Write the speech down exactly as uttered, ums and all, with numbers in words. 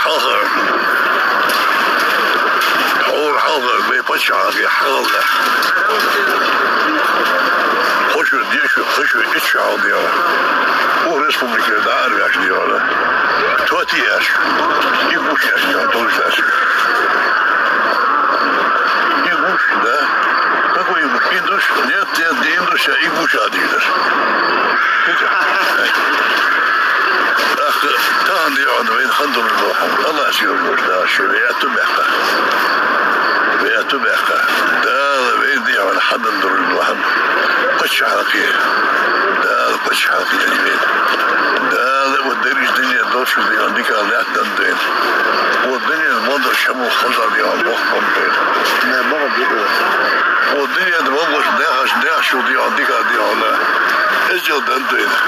Хьалха. Хьора хьалха вай паччахьалкхе хьагӀал лаьрхӀа. Кхо шу, диъ шу, кхо шу, итт шу хьалха дегӀа. Укх республике дӀаарваьча дегӀа. Тоти яш. И гуш яш, я долаш яш. И гуш, да? Какой и гуш? И душ? Нет, нет, не и душ, а и гуш а дийдаш. ТӀаккха тахан дегӀа вайна хинна долаш дола хӀама. АллахӀа сий йолаш, Дала шо вай аьттув баьккха. Вай аьттув баьккха. Дала вайна дегӀа хьаденна долаш дола хӀама. Паччахьалкхе. Дала паччахьалкхе яьй вайна. Дала укх деррига дунен долча дегӀа дикагӀа лаьтта денна дойла. Укх дунен мел долча хӀамах хозагӀа дегӀа боккха денна дойла. Укх дунен мел долча наьха, наьха шул дегӀа дикагӀа дегӀа эздел денна дойла.